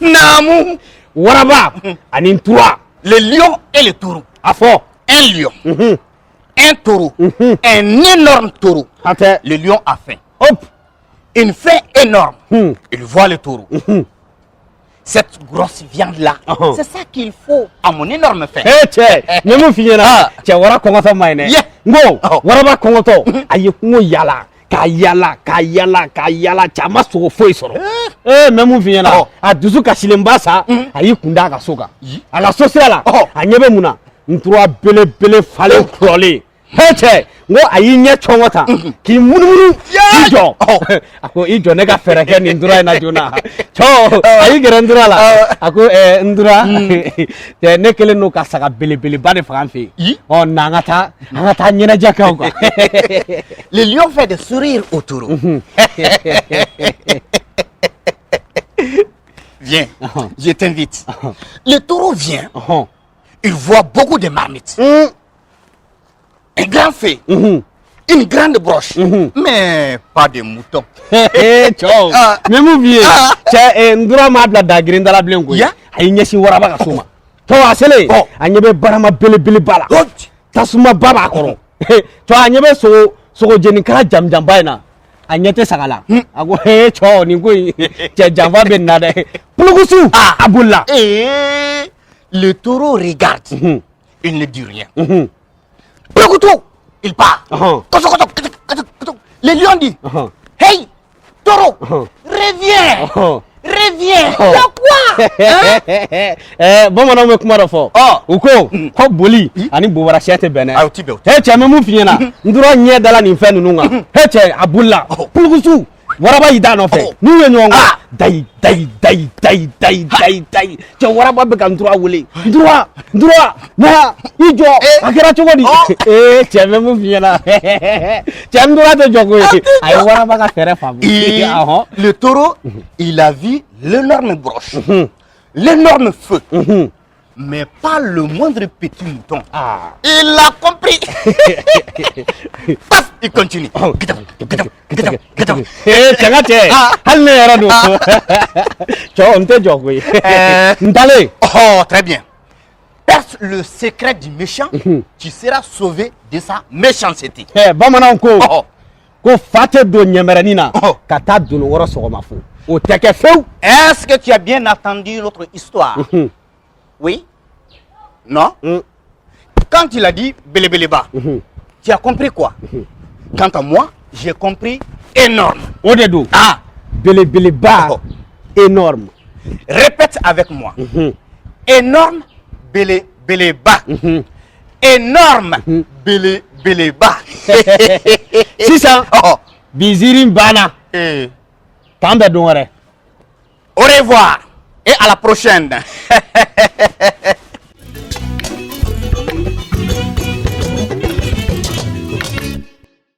Naamu. Waraba ani ntura. Le lion et le taureau. A fɔ. Un lion, un taureau, un énorme taureau. Hatɛ. Le lion a faim. Hop. Une faim énorme. Il voit le taureau. Cette grosse viande-là, c'est ça qu'il faut à mon énorme faim. Ee cɛ, n ye mun f'i ɲɛna? Cɛ, wara kɔngɔtɔ ma ɲi dɛ. N ko waraba kɔngɔtɔ, a ye kungo yala k'a yala k'a yala k'a yala, cɛ, a ma sogo foyi sɔrɔ. Ee, n bɛ mun f'i ɲɛna? A dusu kasilenba sa, a y'i kun da a ka so kan. A ka so sira la, a ɲɛ bɛ mun na? Ntura belebele falen kulɔlen. He cɛ, n ko a y'i ɲɛ cɔngɔ tan k'i munumunu k'i jɔ. A ko i jɔ, ne ka fɛɛrɛ kɛ nin ntura in na joona. Cɔ, a y'i gɛrɛ ntura la, a ko ɛɛ, ntura cɛ, ne kɛlen don ka saga belebeleba de faga an fɛ yen. Ɔ, na an ka taa, an ka taa ɲɛnajɛ kɛ o kan. Le lion fait des sourires au taureau. Viens, je t'invite. Le taureau vient, il voit beaucoup de marmites. Un grand feu, une grande broche, mais pas de mouton. Ee cɛw, n bɛ mun f'i ye? Cɛ, ntura m'a bila dagirin da la bilen koyi. A y'i ɲɛsin waraba ka so ma. Cɛw, a selen, a ɲɛ bɛ barama belebeleba la, tasumaba b'a kɔrɔ. Cɛw, a ɲɛ bɛ sogo sogo jenikala jamujanba in na, a ɲɛ tɛ saga la. A ko ee cɛw, nin ko in, cɛ, janfa bɛ nin na dɛ. Pulukusu, a bolila. Et le taureau regarde, il ne dit rien. Pulukutu, il part. Koto, koto, koto, koto, koto. Le lion dit: Hey, taureau, reviens, reviens. Il y a quoi? Hein? Ɛɛ, bamananw bɛ kuma dɔ fɔ. U ko ko boli ani bobara sɛ tɛ bɛn dɛ. Ayi, o ti bɛn, o ti. He cɛ, n bɛ mun f'i ɲɛna? N tora ɲɛ dala nin fɛn ninnu kan. He cɛ, a bolila pulukusu, waraba y'i da nɔfɛ. N'u ye ɲɔgɔn kan, dayi dayi dayi dayi dayi dayi dayi. Cɛ, waraba bɛ ka ntura wele: ntura, ntura, na i jɔ. A kɛra cogo di? Ee cɛ, n bɛ mun f'i ɲɛna? Cɛ, ntura tɛ jɔ koyi, a ye waraba ka fɛɛrɛ faamu. Et le taureau, il a vu l'énorme broche, l'énorme feu, mais pas le moindre petit mouton. Il a compris. Paf, il continue. Ee cɛ, n ka cɛ, hali ne yɛrɛ don cɛ, n tɛ jɔ koyi, n talen. Oh, très bien. Perce le secret du méchant, tu seras sauvé de sa méchanceté. Ɛ, bamananw ko ko fa tɛ don ɲɛmɛrɛnin na ka taa dononkɔrɔ sɔgɔma fo, o tɛ kɛ fewu. Est-ce que tu as bien entendu notre histoire? Oui? Non? Quand il a dit belebeleba, tu as compris quoi? Quant à moi, j'ai compris énorme. O de don. Belebeleba. Énorme. Répète avec moi. Énorme, belebeleba. Énorme, belebeleba. Sisan, bi ziiri banna. K'an bɛn don wɛrɛ. Au revoir et à la prochaine.